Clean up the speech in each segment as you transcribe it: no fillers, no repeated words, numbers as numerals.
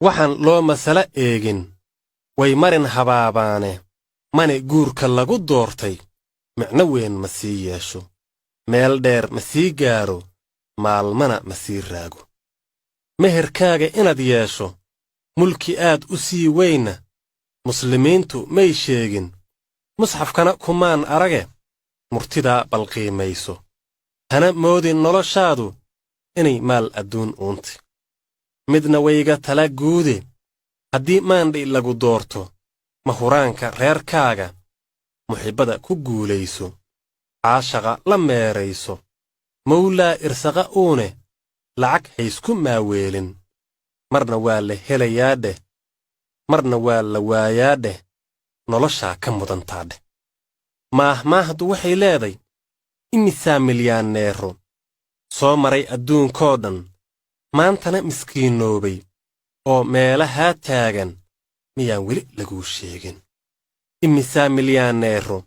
Waxaan loo masalo eegin way marin habaabaane, mane guurka lagu doortay micno weyn ma sii yeesho, meel dheer ma sii gaaro, maalmana ma sii raago. Meherkaaga inaad yeesho mulki aad u sii weynna muslimiintu may sheegin, musxafkana kumaan arage, murtidaa bal qiimayso. Hana moodin noloshaadu inay maal adduun uuntay. Midna wayga tala guude, haddii maandhay lagu doorto, ma huraanka reerkaaga muxibbada ku guulayso, caashaqa la meerayso, mawlaa irsaqa uune lacag haysku maaweelin. Marna waa la helayaa dheh, marna waa la waayaa dheh, noloshaa ka mudantaa dheh. Maahmaahdu waxay leeday: imisaa milyaaneero soo maray adduunkoo dhan, maantana miskiinoobay oo meelahaa taagan, miyaan weli laguu sheegin? Imisaa milyaaneero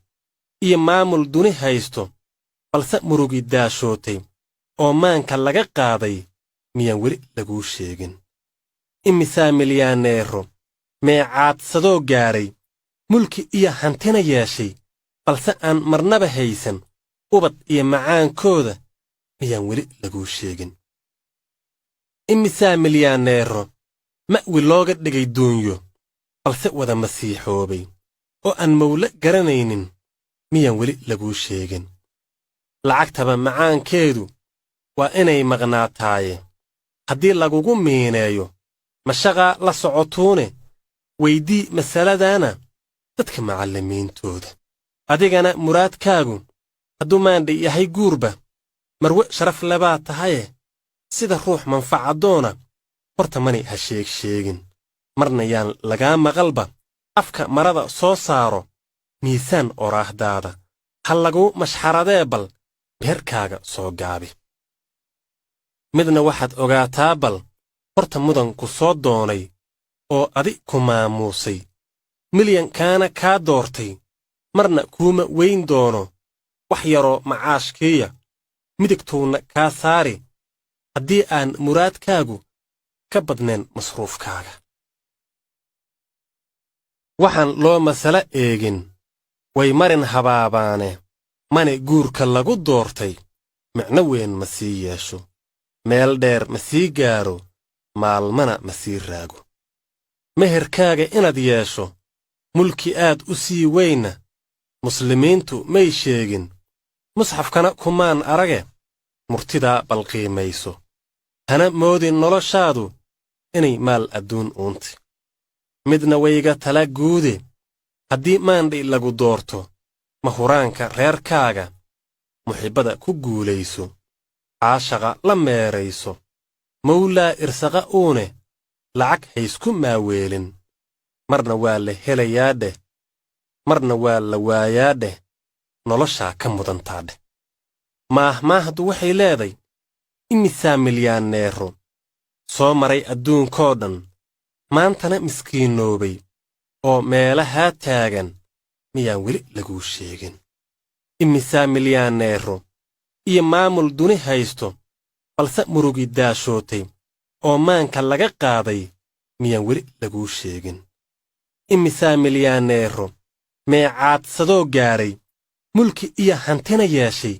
iyo maamul duni haysto, balse murugi daashootay oo maanka laga qaaday, miyaan weli laguu sheegin? Imisaa milyaaneero meecaadsadoo gaadhay mulki iyo hantina yeeshay, balse aan marnaba haysan ubad iyo macaankooda, miyaan weli laguu sheegin? Imisaa milyaaneero ma'wi looga dhigay duunyo, balse wada masiixoobay oo aan mawle garanaynin, miyaan weli laguu sheegin? Lacagtaba macaankeedu waa inay maqnaataaye, haddii lagugu miineeyo mashaqaa la socotuune, weydii masaladaana dadka macallimiintooda. Adigana muraadkaagu hadduu maandhay yahay guurba, marwe sharaf lebaa tahaye, sida ruux manfacadoona horta mani ha sheeg sheegin. Marna yaan lagaa maqalba afka marada soo saaro, miisaan oraahdaada ha laguu mashxaradee, bal meherkaaga soo gaabi. Midna waxaad ogaataa bal horta, mudan ku soo doonay oo adi ku maamuusay, milyankaana kaa doortay, marna kuuma weyn doono wax yaroo macaashkiiya, midigtuuna kaa saari haddii aan muraadkaagu ka badnayn masruufkaaga. Waxaan loo masalo eegin way marin habaabaane, mane guurka lagu doortay micno weyn ma sii yeesho, meel dheer ma sii gaaro, maalmana ma sii raago. Meherkaaga inaad yeesho mulki aad u sii weynna muslimiintu may sheegin, musxafkana kumaan arage, murtidaa bal qiimayso. Hana moodin noloshaadu inay maal adduun uuntay. Midna wayga tala guude, haddii maandhay lagu doorto, ma huraanka reerkaaga muxibbada ku guulayso, caashaqa la meerayso, mawlaa irsaqa uune lacag haysku maaweelin. Marna waa la helayaa dheh, marna waa la waayaa dheh, noloshaa ka mudantaa dheh. Maahmaahdu waxay leeday: imisaa milyaaneero soo maray adduunkoo dhan, maantana miskiinoobay oo meelahaa taagan, miyaan weli laguu sheegin? Imisaa milyaaneero iyo maamul duni haysto, balse murugi daashootay oo maanka laga qaaday, miyaan weli laguu sheegin? Imisaa milyaaneero meecaadsadoo gaadhay mulki iyo hantina yeeshay,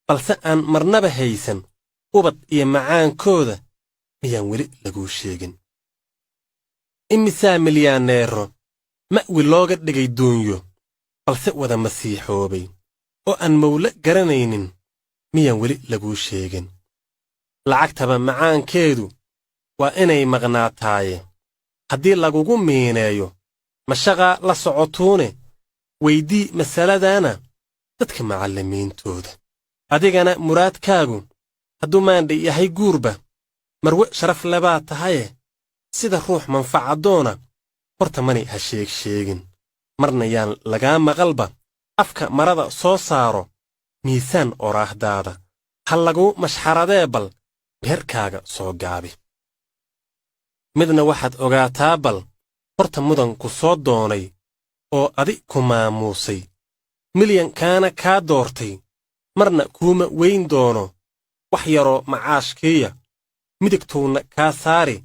balse aan marnaba haysan ubad iyo macaankooda, miyaan weli laguu sheegin? Imisaa milyaaneero ma'wi looga dhigay duunyo, balse wada masiixoobay oo aan mawle garanaynin, miyaan weli laguu sheegin? Lacagtaba macaankeedu waa inay maqnaataaye, haddii lagugu miineeyo mashaqaa la socotuune, weydii masaladaana dadka macallimiintooda. Adigana muraadkaagu hadduu maandhay yahay guurba, marwe sharaf lebaa tahaye, sida ruux manfacadoona horta mani ha sheeg sheegin. Marna yaan lagaa maqalba afka marada soo saaro, miisaan oraahdaada ha laguu mashxaradee, bal meherkaaga soo gaabi. Midna waxaad ogaataa bal horta, mudan ku soo doonay oo adi ku maamuusay, milyankaana kaa doortay, marna kuuma weyn doono wax yaroo macaashkiiya, midigtuuna kaa saari.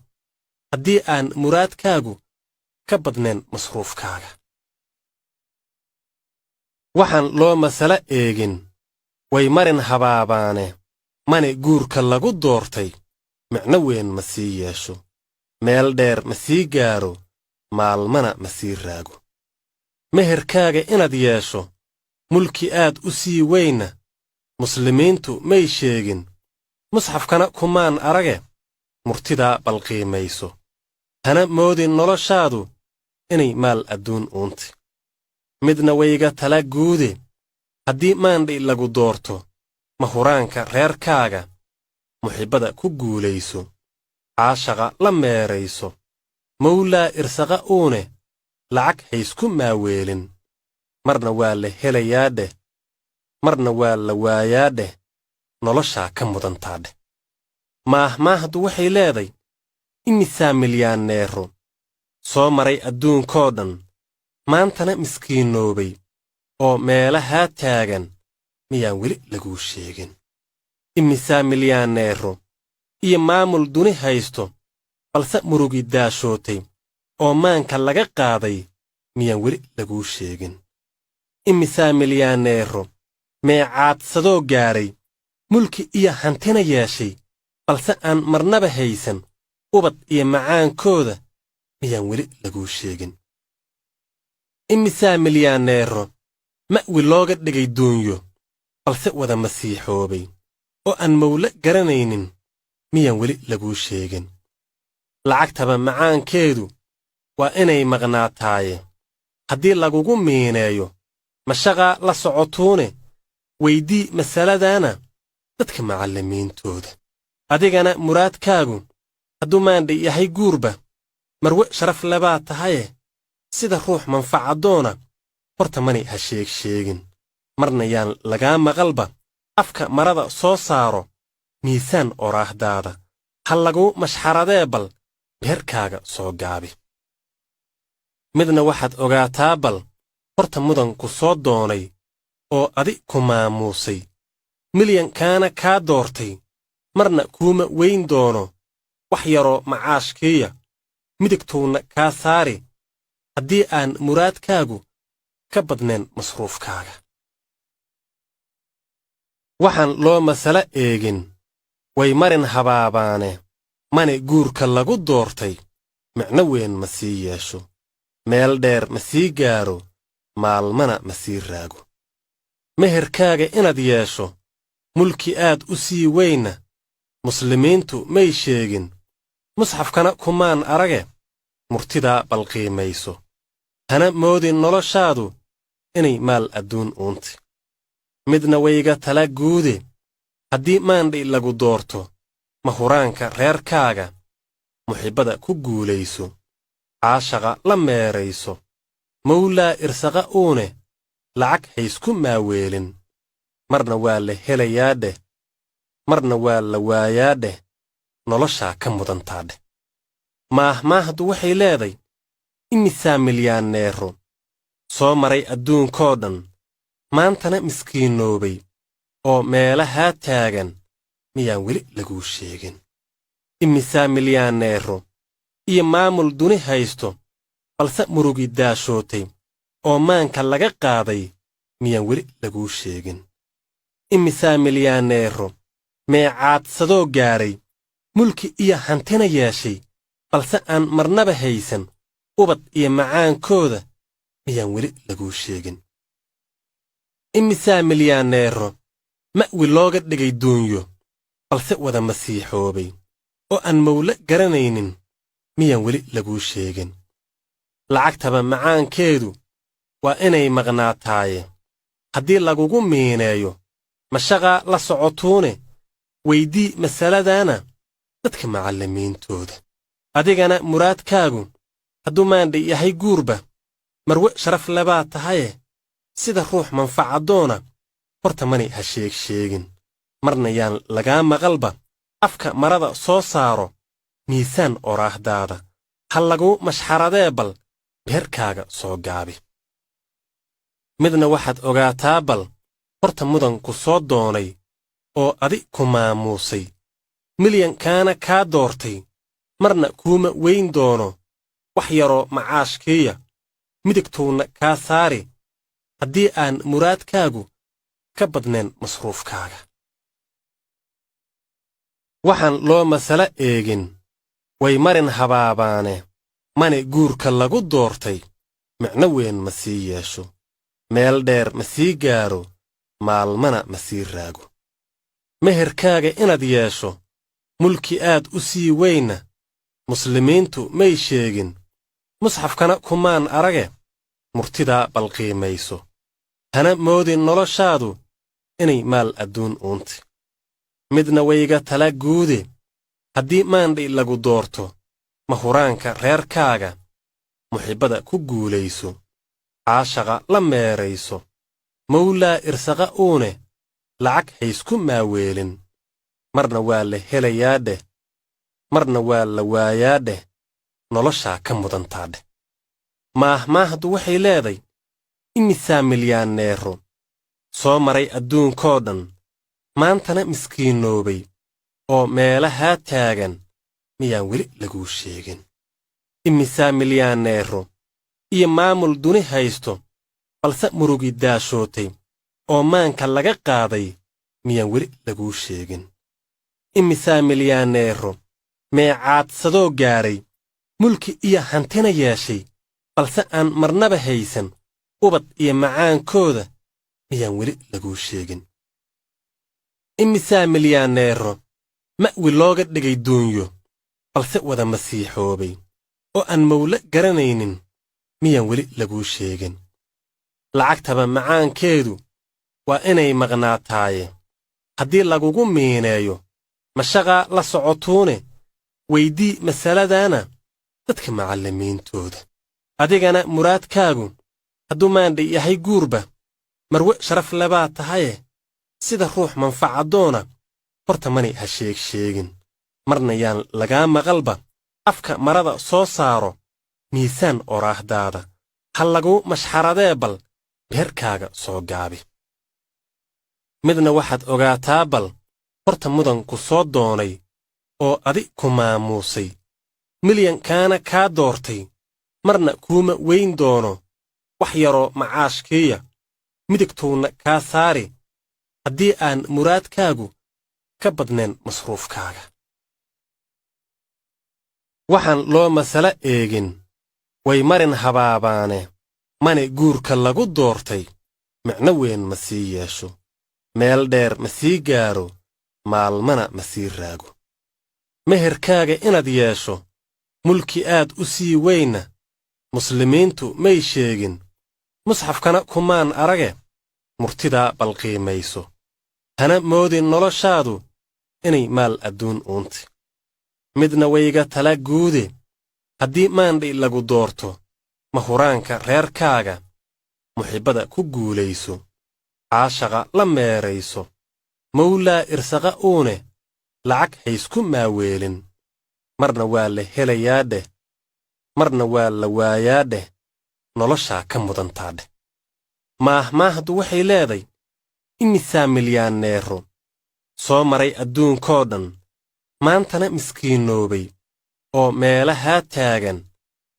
Haddii aan muraadkaagu ka badnayn masruufkaaga. Waxaan loo masalo eegin way marin habaabaane, mane guurka lagu doortay micno weyn ma sii yeesho, meel dheer ma sii gaaro, maalmana ma sii raago. Meherkaaga inaad yeesho mulki aad u sii weynna muslimiintu may sheegin, musxafkana kumaan arage, murtidaa bal qiimayso. Hana moodin noloshaadu inay maal adduun uuntay. Midna wayga tala guude, haddii maandhay lagu doorto, ma huraanka reerkaaga muxibbada ku guulayso, caashaqa la meerayso, mawlaa irsaqa uune lacag haysku maaweelin. Marna waa la helayaa dheh, marna waa la waayaa dheh, noloshaa ka mudantaa dheh. Maahmaahdu waxay leeday imisaa milyaaneero soo maray adduunkoo dhan, maantana miskiinoobay oo meelahaa taagan miyaan weli laguu sheegin. Imisaa milyaaneero iyo maamul duni haysto, balse murugi daashootay oo maanka laga qaaday miyaan weli laguu sheegin. Imisaa milyaaneero meecaadsadoo gaadhay mulki iyo hantina yeeshay, balse aan marnaba haysan ubad iyo macaankooda miyaan weli laguu sheegin. Imisaa milyaaneero ma'wi looga dhigay duunyo, balse wada masiixoobay oo aan mawle garanaynin miyaan weli laguu sheegin. Lacagtaba macaankeedu waa inay maqnaataaye, haddii lagugu miineeyo mashaqaa la socotuune, weydii masaladaana dadka macallimiintooda. Adigana muraadkaagu hadduu maandhay yahay guurba, marwe sharaf lebaa tahaye, sida ruux manfacadoona horta mani ha sheeg sheegin. Marna yaan lagaa maqalba afka marada soo saaro miisaan oraahdaada, ha laguu mashxaradee bal meherkaaga soo gaabi. Midna waxaad ogaataa bal horta mudanku soo doonay oo adi ku maamuusay, milyankaana kaa doortay, marna kuuma weyn doono wax yaroo macaashkiiya, midigtuuna kaa saari haddii aan muraadkaagu ka badnayn masruufkaaga. Waxaan loo masalo eegin way marin habaabaane, mane guurka lagu doortay micno weyn ma sii yeesho, meel dheer ma sii gaaro, maalmana ma sii raago. Meherkaaga inaad yeesho mulki aad u sii weynna muslimiintu may sheegin, musxafkana kumaan arage, murtidaa bal qiimayso. Hana moodin noloshaadu inay maal adduun uuntay. Midna wayga tala guude, haddii maandhay lagu doorto, ma huraanka reerkaaga muxibbada ku guulayso, caashaqa la meerayso, mawlaa irsaqa uune lacag haysku maaweelin. Marna waa la helayaa dheh, marna waa la waayaa dheh, noloshaa ka mudantaa dheh. Maahmaahdu waxay leeday imisaa milyaaneero soo maray adduunkoo dhan, maantana miskiinoobay oo meelahaa taagan miyaan weli laguu sheegin. Imisaa milyaaneero iyo maamul duni haysto, balse murugi daashootay oo maanka laga qaaday miyaan weli laguu sheegin. Imisaa milyaaneero meecaadsadoo gaadhay mulki iyo hantina yeeshay, balse aan marnaba haysan ubad iyo macaankooda miyaan weli laguu sheegin. Imisaa milyaaneero ma'wi looga dhigay duunyo, balse wada masiixoobay oo aan mawle garanaynin miyaan weli laguu sheegin. Lacagtaba macaankeedu waa inay maqnaataaye, haddii lagugu miineeyo mashaqaa la socotuune, weydii masaladaana dadka macallimiintooda. Adigana muraadkaagu hadduu maandhay yahay guurba, marwe sharaf lebaa tahaye, sida ruux manfacadoona horta mani ha sheeg sheegin. Marna yaan lagaa maqalba afka marada soo saaro miisaan oraahdaada, ha laguu mashxaradee bal meherkaaga soo gaabi. Midna waxaad ogaataa bal horta mudanku soo doonay oo adi ku maamuusay, milyankaana kaa doortay, Marna kuuma weyn doono wax yaroo macaashkiiya, midigtuuna kaa saari haddii aan muraadkaagu ka badnayn masruufkaaga. Waxaan loo masalo eegin way marin habaabaane, mane guurka lagu doortay micno weyn ma sii yeesho, meel dheer ma sii gaaro, maalmana ma sii raago. Meherkaaga inaad yeesho mulki aad u sii weynna muslimiintu may sheegin, musxafkana kumaan arage, murtidaa bal qiimayso. Hana moodin noloshaadu inay maal adduun uunti. Midna wayga tala guude, haddii maandhay lagu doorto mahuraanka reerkaaga, muxibbada ku guulayso, caashaqa la meerayso, mawlaa irsaqa uune lacag haysku maaweelin. Marna waa la helayaa dheh, marna waa la waayaa dheh, noloshaa ka mudantaa dheh. Maahmaahdu waxay leeday imisaa milyaaneero soo maray adduunkoo dhan, maantana miskiinoobay oo meelahaa taagan, miyaan weli laguu sheegin? Imisaa milyaaneero iyo maamul duni haysto, balse murugi daashootay oo maanka laga qaaday, miyaan weli laguu sheegin? Imisaa milyaaneero meecaadsadoo gaaray mulki iyo hantina yeeshay, balse aan marnaba haysan ubad iyo macaankooda, miyaan weli laguu sheegin? Imisaa milyaaneero ma'wi looga dhigay duunyo, balse wada masiixoobay oo aan mawle garanaynin, miyaan weli laguu sheegin? Lacagtaba macaankeedu waa inay maqnaataaye, haddii lagugu miineeyo mashaqaa la socotuune, weydii masaladaana dadka macallimiintooda. Adigana muraadkaagu hadduu maandhay yahay guurba, marwe sharaf lebaa tahaye, sida ruux manfacadoona horta mani ha sheeg sheegin. Marna yaan lagaa maqalba afka marada soo saaro miisaan oraahdaada, ha laguu mashxaradee bal meherkaaga soo gaabi. Midna waxaad ogaataa bal horta mudanku soo doonay oo adi ku maamuusay, milyankaana kaa doortay, marna kuuma weyn doono wax yaroo macaashkiiya, midigtuuna kaa saari haddii aan muraadkaagu ka badnayn masruufkaaga. Waxaan loo masalo eegin way marin habaabaane, mane guurka lagu doortay micno weyn ma sii yeesho, meel dheer ma sii gaaro, maalmana ma sii raago. Meherkaaga inaad yeesho mulki aad u sii weynna muslimiintu may sheegin, musxafkana kumaan arage, murtidaa bal qiimayso. Hana moodin noloshaadu inay maal adduun uunti. Midna wayga tala guude, haddii maandhay lagu doorto mahuraanka reerkaaga, muxibbada ku guulayso, caashaqa la meerayso, mawlaa irsaqa uune lacag haysku maaweelin. Marna waa la helayaa dheh, marna waa la waayaa dheh, noloshaa ka mudantaa dheh. Maahmaahdu waxay leeday imisaa milyaaneero soo maray adduunkoo dhan, maantana miskiinoobay oo meelahaa taagan,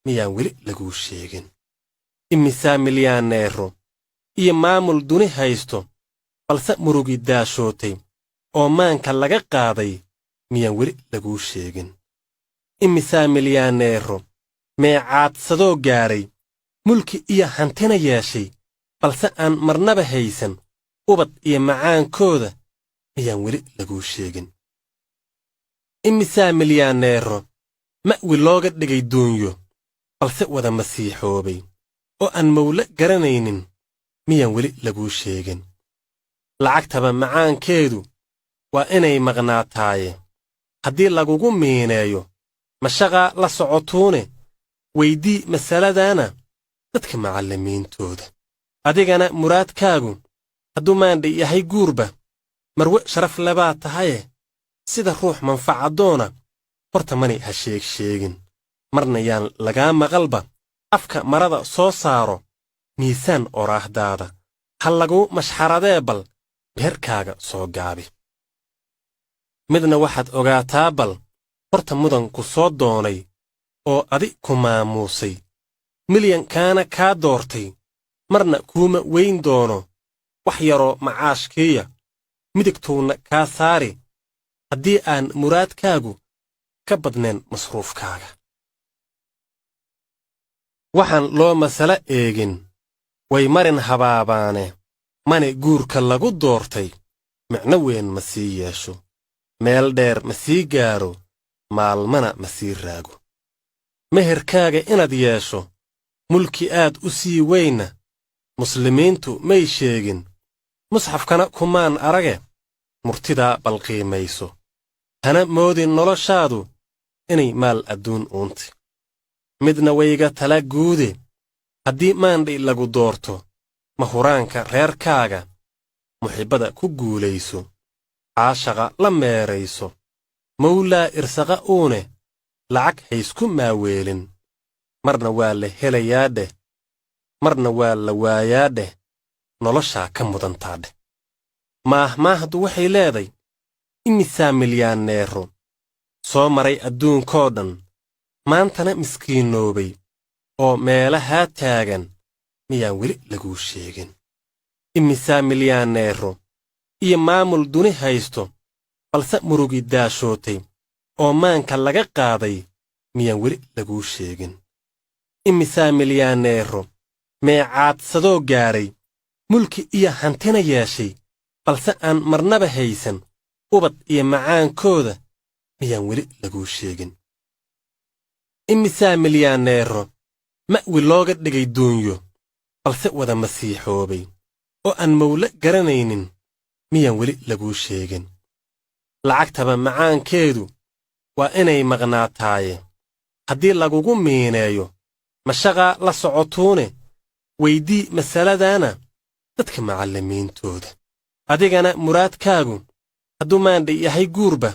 miyaan weli laguu sheegin? Imisaa milyaaneero iyo maamul duni haysto, balse murugi daashootay oo maanka laga qaaday, miyaan weli laguu sheegin? Imisaa milyaaneero meecaadsadoo gaaray mulki iyo hantina yeeshay, balse aan marnaba haysan ubad iyo macaankooda, miyaan weli laguu sheegin? Imisaa milyaaneero ma'wi looga dhigay duunyo, balse wada masiixoobay oo aan mawle garanaynin, miyaan weli laguu sheegin? Lacagtaba macaankeedu waa inay maqnaataaye, haddii lagugu miineeyo mashaqaa la socotuune, weydii masaladaana dadka macallimiintooda. Adigana muraadkaagu hadduu maandhay yahay guurba, marwe sharaf lebaa tahaye, sida ruux manfacadoona horta mani ha sheeg sheegin. Marna yaan lagaa maqalba afka marada soo saaro miisaan oraahdaada, ha laguu mashxaradee bal meherkaaga soo gaabi. Midna waxaad ogaataa bal Horta mudan ku soo doonay oo adi ku maamuusay, milyankaana kaa doortay, marna kuuma weyn doono wax yaroo macaashkiiya, midigtuuna kaa saari haddii aan muraadkaagu ka badnayn masruufkaaga. Waxaan loo masalo eegin way marin habaabaane, mane guurka lagu doortay micno weyn ma sii yeesho, meel dheer ma sii gaaro, maalmana ma sii raago. Meherkaaga inaad yeesho mulki aad u sii weynna muslimiintu may sheegin, musxafkana kumaan arage, murtidaa bal qiimayso. Hana moodin noloshaadu inay maal adduun uunti. Midna wayga tala guude, haddii maandhay lagu doorto, mahuraanka reerkaaga muxibbada ku guulayso, caashaqa la meerayso, mawlaa irsaqa uune lacag haysku maaweelin. Marna waa la helayaa dheh, marna waa la waayaa dheh, noloshaa ka mudantaa dheh. Maahmaahdu waxay leeday imisaa milyaaneero soo maray adduunkoo dhan, maantana miskiinoobay oo meelahaa taagan, miyaan weli laguu sheegin? Imisaa milyaaneero iyo maamul duni haysto, balse murugi daashootay oo maanka laga qaaday, miyaan weli laguu sheegin? Imisaa milyaaneero meecaadsadoo gaaray mulki iyo hantina yeeshay, balse aan marnaba haysan ubad iyo macaankooda, miyaan weli laguu sheegin? Imisaa milyaaneero ma'wi looga dhigay duunyo, balse wada masiixoobay oo aan mawle garanaynin, miyaan weli laguu sheegin? Lacagtaba macaankeedu waa inay maqnaataaye, haddii lagugu miineeyo mashaqaa la socotuune, weydii masaladaana dadka macallimiintooda. Adigana muraadkaagu hadduu maandhay yahay guurba,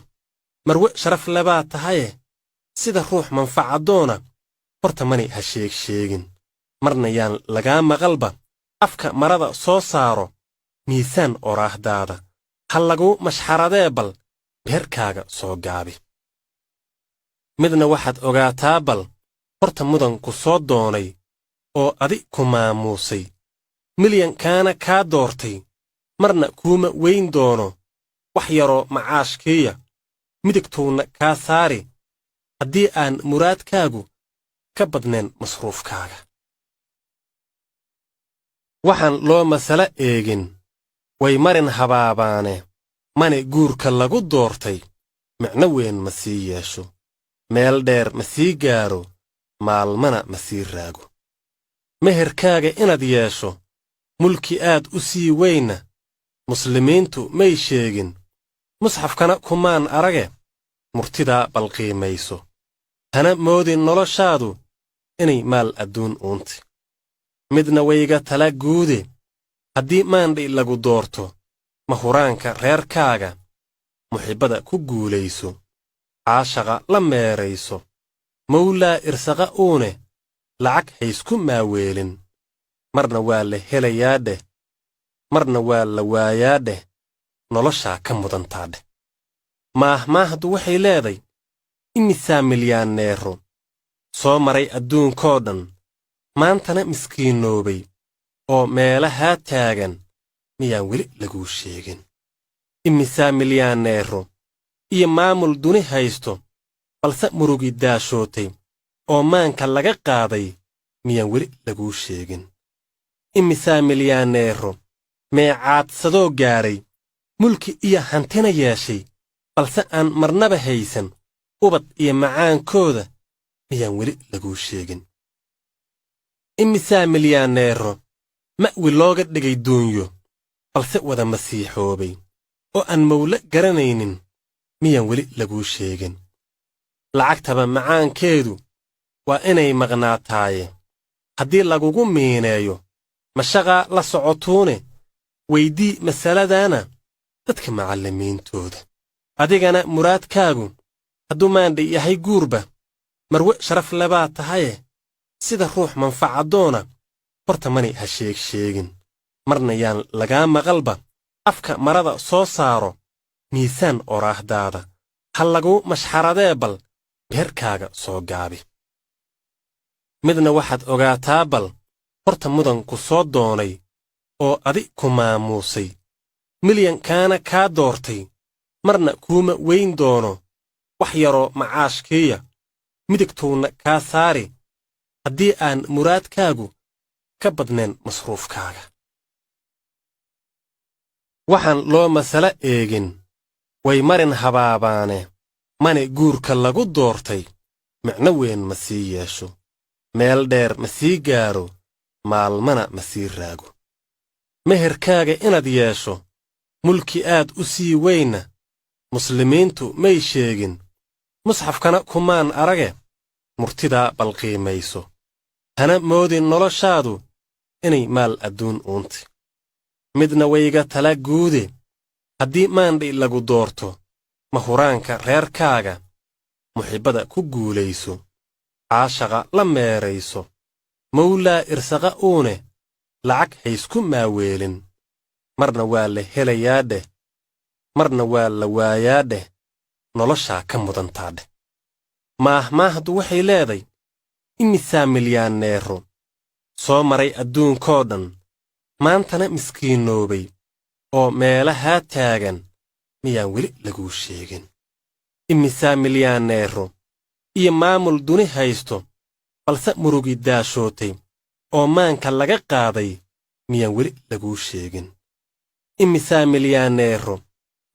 marwe sharaf lebaa tahaye, sida ruux manfacadoona horta mani ha sheeg sheegin. Marna yaan lagaa maqalba afka marada soo saaro, miisaan oraahdaada ha laguu mashxaradee, bal meherkaaga soo gaabi. Midna waxaad ogaataa bal, horta mudan ku soo doonay oo adi ku maamuusay, milyankaana kaa doortay, marna kuuma weyn doono wax yaroo macaashkiiya, midigtuuna kaa saari haddii aan muraadkaagu ka badnayn masruufkaaga. Waxaan loo masalo eegin way marin habaabaane, mane guurka lagu doortay micno weyn ma sii yeesho, meel dheer ma sii gaaro, maalmana ma sii raago. Meherkaaga inaad yeesho mulki aad u sii weynna muslimiintu may sheegin, musxafkana kumaan arage, murtidaa bal qiimayso. Hana moodin noloshaadu inay maal adduun uunti. Midna wayga tala guude, haddii maandhay lagu doorto, mahuraanka reerkaaga muxibbada ku guulayso, caashaqa la meerayso, mawlaa irsaqa uune lacag haysku maaweelin. Marna waa la helayaa dheh, marna waa la waayaa dheh, noloshaa ka mudantaa dheh. Maahmaahdu waxay leeday imisaa milyaaneero soo maray adduunkoo dhan, maantana miskiinoobay oo meelahaa taagan, miyaan weli laguu sheegin? Imisaa milyaaneero iyo maamul duni haysto, balse murugi daashootay oo maanka laga qaaday, miyaan weli laguu sheegin? Imisaa milyaaneero meecaadsadoo gaaray mulki iyo hantina yeeshay, balse aan marnaba haysan ubad iyo macaankooda, miyaan weli laguu sheegin? Imisaa milyaaneero ma'wi looga dhigay duunyo, balse wada masiixoobay oo aan mawle garanaynin, miyaan weli laguu sheegin? Lacagtaba macaankeedu waa inay maqnaataaye, haddii lagugu miineeyo mashaqaa la socotuune, weydii masaladaana dadka macallimiintooda. Adigana muraadkaagu hadduu maandhay yahay guurba, marwe sharaf lebaa tahaye, sida ruux manfacadoona horta mani ha sheeg sheegin. Marna yaan lagaa maqalba afka marada soo saaro, miisaan oraahdaada ha laguu mashxaradee, bal Meherkaaga soo gaabi. Midna waxaad ogaataa bal horta mudanku soo doonay oo adi ku maamuusay, milyankaana kaa doortay, marna kuuma weyn doono wax yaroo macaashkiiya, midigtuuna kaa saari haddii aan muraadkaagu ka badnayn masruufkaaga. Waxaan loo masalo eegin way marin habaabaane, mane guurka lagu doortay micno weyn ma sii yeesho, meel dheer ma sii gaaro, maalmana ma sii raago. Meherkaaga inaad yeesho mulki aad u sii weynna muslimiintu may sheegin, musxafkana kumaan arage, murtidaa bal qiimayso. Hana moodin noloshaadu inay maal adduun uuntay. Midna wayga tala guude, haddii maandhay lagu doorto, mahuraanka reerkaaga muxibbada ku guulayso, caashaqa la meerayso, mawlaa irsaqa uune lacag haysku maaweelin. Marna waa la helayaa dheh, marna waa la waayaa dheh, noloshaa ka mudantaa dheh. Maahmaahdu waxay leeday imisaa milyaaneero soo maray adduunkoo dhan, maantana miskiinoobay oo meelahaa taagan, miyaan weli laguu sheegin? Imisaa milyaaneero iyo maamul duni haysto, balse murugi daashootay oo maanka laga qaaday, miyaan weli laguu sheegin? Imisaa milyaaneero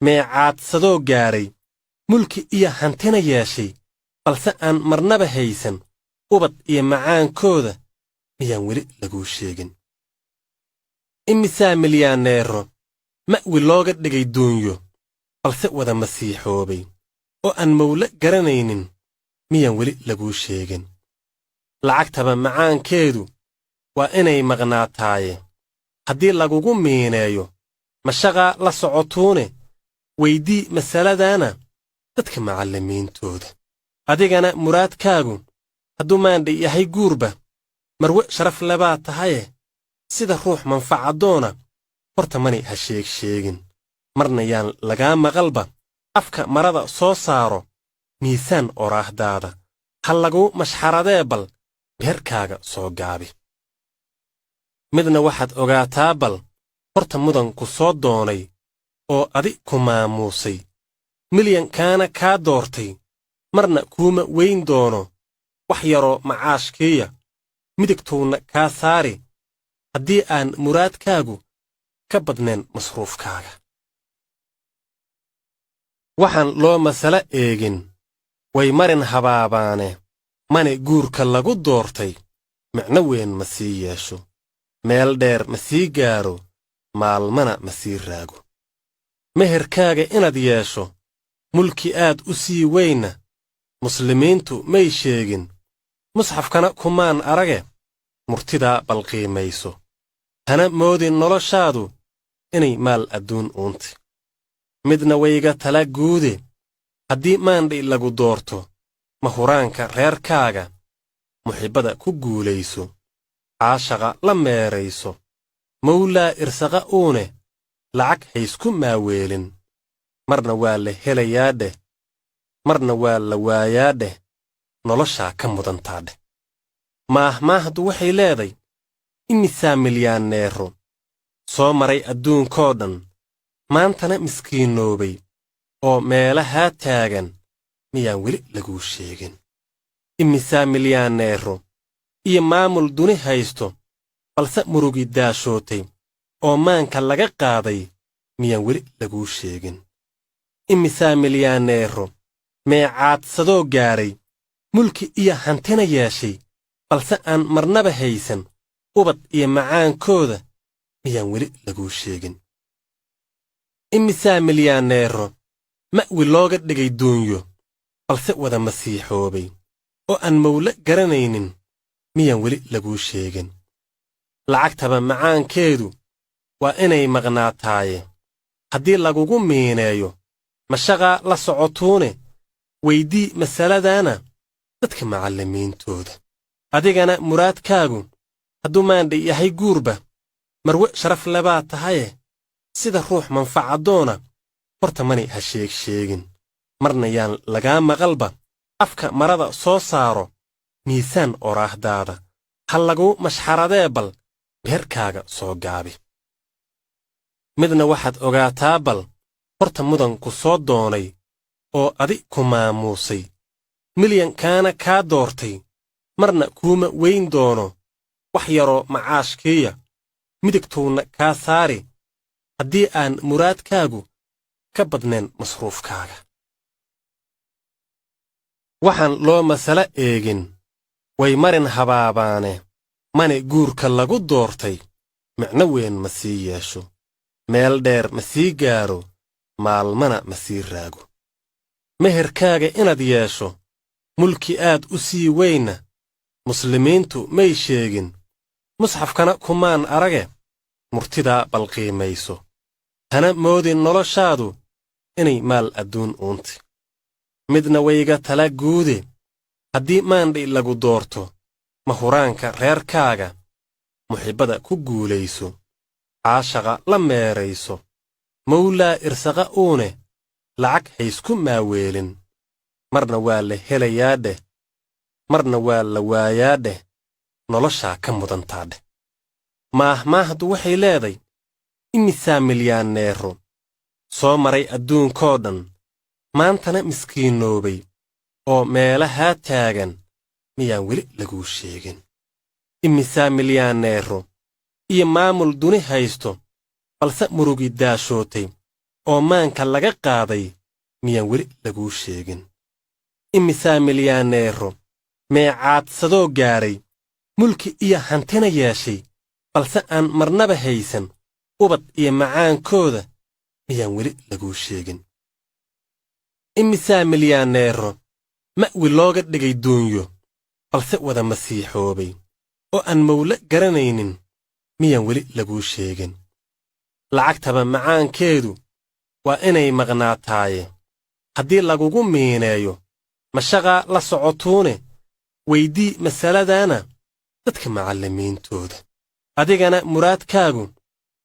meecaadsadoo gaadhay mulki iyo hantina yeeshay, balse aan marnaba haysan ubad iyo macaankooda, miyaan weli laguu sheegin? Imisaa milyaaneero ma'wi looga dhigay duunyo, balse wada masiixoobay oo aan mawle garanaynin, miyaan weli laguu sheegin? Lacagtaba macaankeedu waa inay maqnaataaye, haddii lagugu miineeyo mashaqaa la socotuune, weydii masaladaana dadka macallimiintooda. Adigana muraadkaagu hadduu maandhay yahay guurba, marwe sharaf lebaa tahaye, sida ruux manfacadoona horta mani ha sheeg sheegin. Marna yaan lagaa maqalba afka marada soo saaro miisaan oraahdaada, ha laguu mashxaradee bal meherkaaga soo gaabi. Midna waxaad ogaataa bal horta mudanku soo doonay oo adi ku maamuusay, milyankaana kaa doortay, marna kuuma weyn doono wax yaroo macaashkiiya, midigtuuna kaa saari haddii aan muraadkaagu ka badnayn masruufkaaga. Waxaan loo masalo eegin way marin habaabaane, mane guurka lagu doortay micno weyn ma sii yeesho, meel dheer ma sii gaaro, maalmana ma sii raago. Meherkaaga inaad yeesho mulki aad u sii weynna muslimiintu may sheegin, musxafkana kumaan arage, murtidaa bal qiimayso. Hana moodin noloshaadu inay maal adduun uuntay. Midna wayga tala guude, haddii maandhay lagu doorto, mahuraanka reerkaaga muxibbada ku guulayso, caashaqa la meerayso, mawlaa irsaqa uune lacag haysku maaweelin. Marna waa la helayaa dheh, marna waa la waayaa dheh, noloshaa ka mudantaa dheh. Maahmaahdu waxay leeday imisaa milyaaneero soo maray adduunkoo dhan, maantana miskiinoobay oo meelahaa taagan, miyaan weli laguu sheegin? Imisaa milyaaneero iyo maamul duni haysto, balse murugi daashootay oo maanka laga qaaday, miyaan weli laguu sheegin? Imisaa milyaaneero meecaadsadoo gaadhay mulki iyo hantina yeeshay, balse aan marnaba haysan ubad iyo macaankooda, miyaan weli laguu sheegin? Imisaa milyaaneero ma'wi looga dhigay duunyo, balse wada masiixoobay oo aan mawle garanaynin, miyaan weli laguu sheegin? Lacagtaba macaankeedu waa inay maqnaataaye, haddii lagugu miineeyo mashaqaa la socotuune, weydii masaladaana dadka macallimiintooda. Adigana muraadkaagu hadduu maandhay yahay guurba, marwe sharaf lebaa tahaye, sida ruux manfacadoona horta mani ha sheeg sheegin. Marna yaan lagaa maqalba Afka marada soo saaro, miisaan oraahdaada. Ha laguu mashxaradee bal meherkaaga soo gaabi. Midna waxaad ogaataa bal horta mudanku soo doonay oo adi ku maamuusay, milyankaana kaa doortay, marna kuuma weyn doono wax yaroo macaashkiiya, midigtuuna kaa saari haddii aan muraadkaagu ka badnayn masruufkaaga. Waxaan loo masalo eegin way marin habaabaane, mane guurka lagu doortay micno weyn ma sii yeesho, meel dheer ma sii gaaro, maalmana ma sii raago. Meherkaaga inaad yeesho mulki aad u sii weynna muslimiintu may sheegin, musxafkana kumaan arage, murtidaa bal qiimayso. Hana moodin noloshaadu inay maal adduun uunti. Midna wayga tala guude, haddii maandhay lagu doorto, mahuraanka reerkaaga muxibbada ku guulayso, caashaqa la meerayso, mawlaa irsaqa uune lacag haysku maaweelin. Marna waa la helayaa dheh, marna waa la waayaa dheh, noloshaa ka mudantaa dheh. Maahmaahdu waxay leeday imisaa milyaaneero soo maray adduunkoo dhan, maantana miskiinoobay oo meelahaa taagan, miyaan weli laguu sheegin? Imisaa milyaaneero iyo maamul duni haysto, balse murugi daashootay oo maanka laga qaaday, miyaan weli laguu sheegin? Imisaa milyaaneero meecaadsadoo gaadhay mulki iyo hantina yeeshay, balse aan marnaba haysan ubad iyo macaankooda, miyaan weli laguu sheegin? Imisaa milyaaneero ma'wi looga dhigay duunyo, balse wada masiixoobay oo aan mawle garanaynin, miyaan weli laguu sheegin? Lacagtaba macaankeedu waa inay maqnaataaye, haddii lagugu miineeyo mashaqaa la socotuune, weydii masaladaana dadka macallimiintooda. Adigana muraadkaagu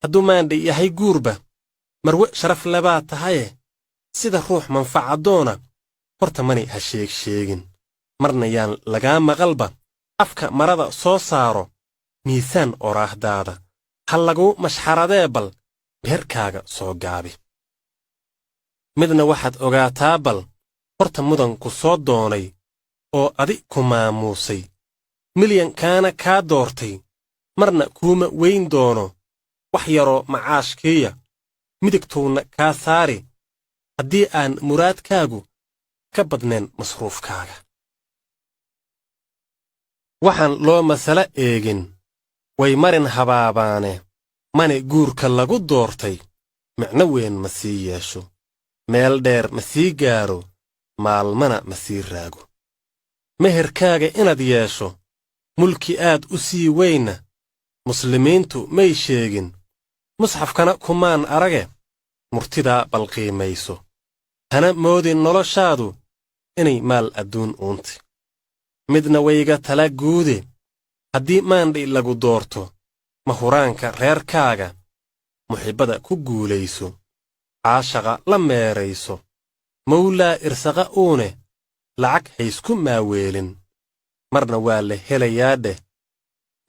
hadduu maandhay yahay guurba, marwe sharaf lebaa tahaye, sida ruux manfacadoona horta mani ha sheeg sheegin. Marna yaan lagaa maqalba afka marada soo saaro, miisaan oraahdaada. Ha laguu mashxaradee bal meherkaaga soo gaabi. Midna waxaad ogaataa bal horta mudanku soo doonay oo adi ku maamuusay, milyankaana kaa doortay, marna kuuma weyn doono wax yaroo macaashkiiya, midigtuuna kaa saari haddii aan muraadkaagu ka badnayn masruufkaaga. Waxaan loo masalo eegin way marin habaabaane, mane guurka lagu doortay micno weyn ma sii yeesho, meel dheer ma sii gaaro, maalmana ma sii raago. Meherkaaga inaad yeesho mulki aad u sii weynna muslimiintu may sheegin, musxafkana kumaan arage, murtidaa bal qiimayso. Hana moodin noloshaadu inay maal adduun uunti. Midna wayga tala guude, haddii maandhay lagu doorto, mahuraanka reerkaaga muxibbada ku guulayso, caashaqa la meerayso, mawlaa irsaqa uune lacag haysku maaweelin. Marna waa la helayaa dheh,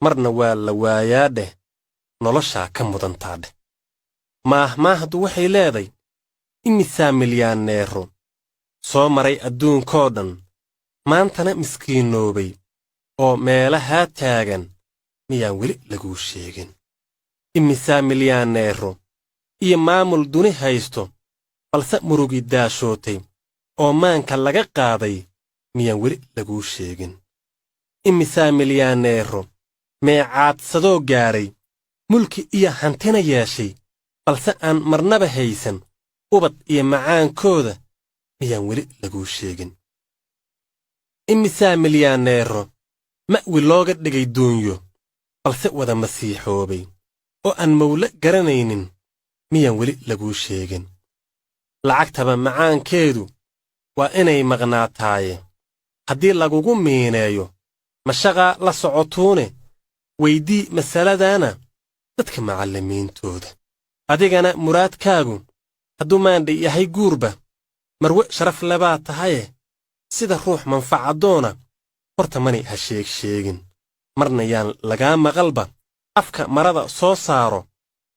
marna waa la waayaa dheh, noloshaa ka mudantaa dheh. Maahmaahdu waxay leeday imisaa milyaaneero soo maray adduunkoo dhan, maantana miskiinoobay oo meelahaa taagan, miyaan weli laguu sheegin? Imisaa milyaaneero iyo maamul duni haysto, balse murugi daashootay oo maanka laga qaaday, miyaan weli laguu sheegin? Imisaa milyaaneero meecaadsadoo gaadhay mulki iyo hantina yeeshay, balse aan marnaba haysan ubad iyo macaankooda, miyaan weli laguu sheegin? Imisaa milyaaneero ma'wi looga dhigay duunyo, balse wada masiixoobay oo aan mawle garanaynin, miyaan weli laguu sheegin? Lacagtaba macaankeedu waa inay maqnaataaye, haddii lagugu miineeyo mashaqaa la socotuune, weydii masaladaana dadka macallimiintooda. Adigana muraadkaagu hadduu maandhay yahay guurba, marwe sharaf lebaa tahaye, Sida ruux manfacadoona horta mani ha sheeg sheegin, marna yaan lagaa maqalba afka marada soo saaro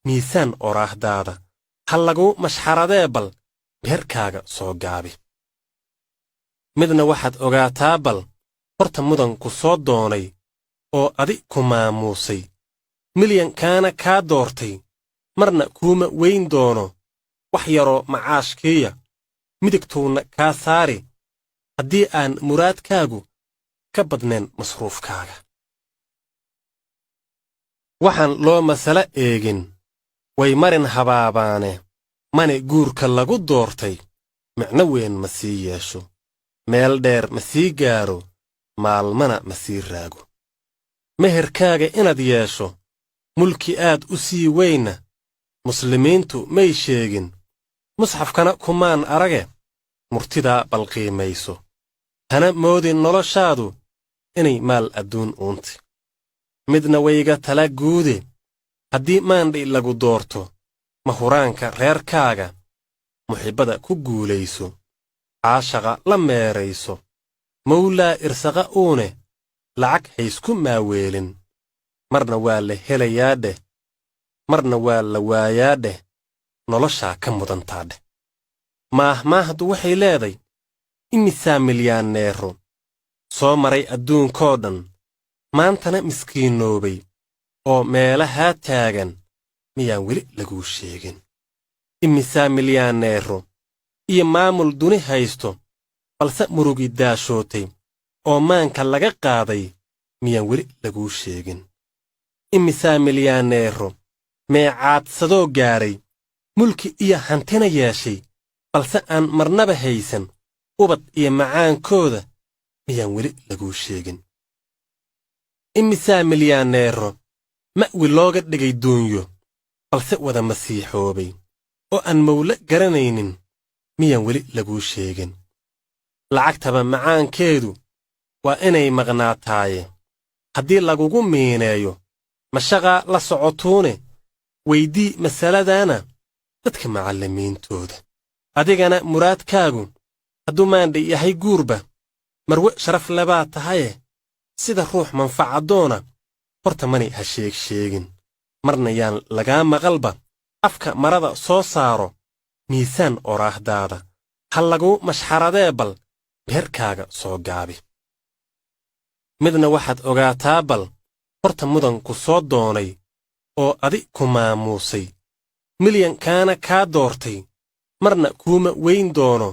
miisaan oraahdaada. Ha laguu mashxaradee bal meherkaaga soo gaabi. Midna waxaad ogaataa bal horta mudan ku soo doonay oo adi ku maamuusay, milyankaana kaa doortay, marna kuuma weyn doono wax yaroo macaashkiiya, midigtuuna kaa saari haddii aan muraadkaagu ka badnayn masruufkaaga. Waxaan loo masalo eegin way marin habaabaane, mani guurka lagu doortay micno weyn ma sii yeesho, meel dheer ma sii gaaro, maalmana ma sii raago. Meherkaaga inaad yeesho mulki aad u sii weynna muslimiintu may sheegin, musxafkana kumaan arage murtidaa bal qiimayso. Hana moodin noloshaadu inay maal adduun uunti. Midna wayga tala guude, haddii maandhay lagu doorto mahuraanka reerkaaga, muxibbada ku guulayso, caashaqa la meerayso, mawlaa irsaqa uune lacag haysku maaweelin. Marna waa la helayaa dheh, marna waa la waayaa dheh, noloshaa ka mudantaa dheh. Maahmaahdu waxay leeday imisaa milyaaneero soo maray adduunkoo dhan, maantana miskiinoobay oo meelahaa taagan miyaan weli laguu sheegin. Imisaa milyaaneero iyo maamul duni haysto, balse murugi daashootay oo maanka laga qaaday miyaan weli laguu sheegin. Imisaa milyaaneero meecaadsadoo gaadhay mulki iyo hantina yeeshay, balse aan marnaba haysan ubad iyo macaankooda miyaan weli laguu sheegin. Imisaa milyaaneero ma'wi looga dhigay duunyo, balse wada masiixoobay oo aan mawle garanaynin miyaan weli laguu sheegin. Lacagtaba macaankeedu waa inay maqnaataaye, haddii lagugu miineeyo mashaqaa la socotuune, weydii masaladaana dadka macallimiintooda. Adigana muraadkaagu hadduu maandhay yahay guurba, marwe sharaf lebaa tahaye, sida ruux manfacadoona horta mani ha sheeg sheegin, marna yaan lagaa maqalba afka marada soo saaro miisaan oraahdaada. Ha laguu mashxaradee bal meherkaaga soo gaabi. Midna waxaad ogaataa bal horta mudan ku soo doonay oo adi ku maamuusay, milyankaana kaa doortay, marna kuuma weyn doono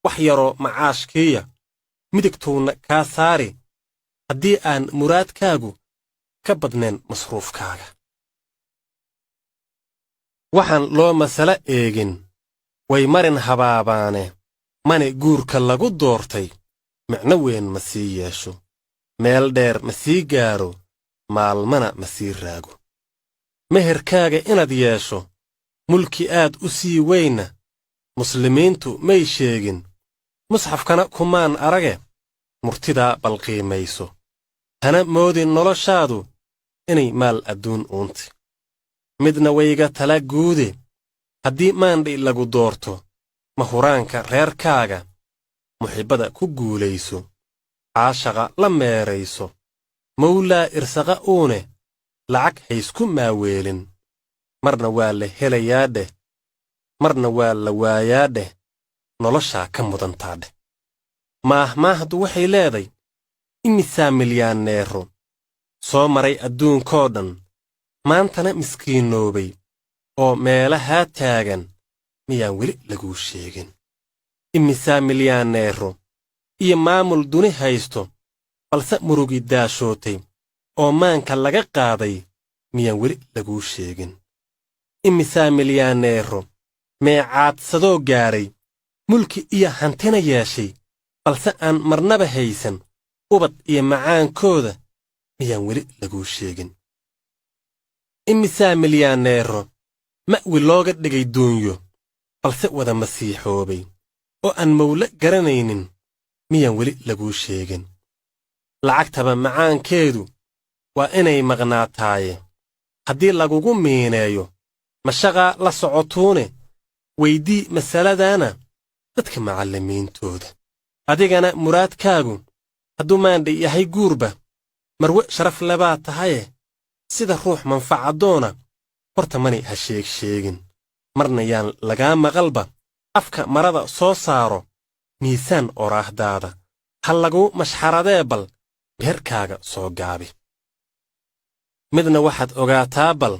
wax yaroo macaashkiiya, midigtuuna kaa saari haddii aan muraadkaagu ka badnayn masruufkaaga. Waxaan loo masalo eegin way marin habaabaane, mani guurka lagu doortay micno weyn ma sii yeesho, meel dheer ma sii gaaro, maalmana ma sii raago. Meherkaaga inaad yeesho mulki aad u sii weynna muslimiintu may sheegin, musxafkana kumaan arage murtidaa bal qiimayso. Hana moodin noloshaadu inay maal adduun uunti. Midna wayga tala guude, haddii maandhay lagu doorto mahuraanka reerkaaga, muxibbada ku guulayso, caashaqa la meerayso, mawlaa irsaqa uune lacag haysku maaweelin. Marna waa la helayaa dheh, marna waa la waayaa dheh, noloshaa ka mudantaa dheh. Maahmaahdu waxay leeday imisaa milyaaneero soo maray adduunkoo dhan, maantana miskiinoobay oo meelahaa taagan miyaan weli laguu sheegin. Imisaa milyaaneero iyo maamul duni haysto, balse murugi daashootay oo maanka laga qaaday miyaan weli laguu sheegin. Imisaa milyaaneero meecaadsadoo gaadhay mulki iyo hantina yeeshay, balse aan marnaba haysan ubad iyo macaankooda miyaan weli laguu sheegin. Imisaa milyaaneero ma'wi looga dhigay duunyo, balse wada masiixoobay oo aan mawle garanaynin miyaan weli laguu sheegin. Lacagtaba macaankeedu waa inay maqnaataaye, haddii lagugu miineeyo mashaqaa la socotuune, weydii masaladaana dadka macallimiintooda. Adigana muraadkaagu hadduu maandhi yahay guurba, marwe sharaf lebaa tahaye, sida ruux manfacadoona horta mani ha sheeg sheegin. Marna yaan lagaa maqalba afka marada soo saaro miisaan oraahdaada, ha laguu mashxaradee bal meherkaaga soo gaabi. Midna waxaad ogaataa bal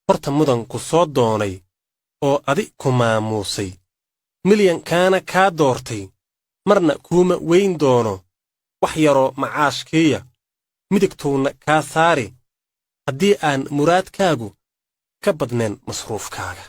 horta mudanku soo doonay oo adi ku maamuusay, milyankaana kaa doortay, marna kuuma weyn doono wax yaroo macaashkiiya, midigtuuna kaa saari haddii aan muraadkaagu ka badnayn masruufkaaga.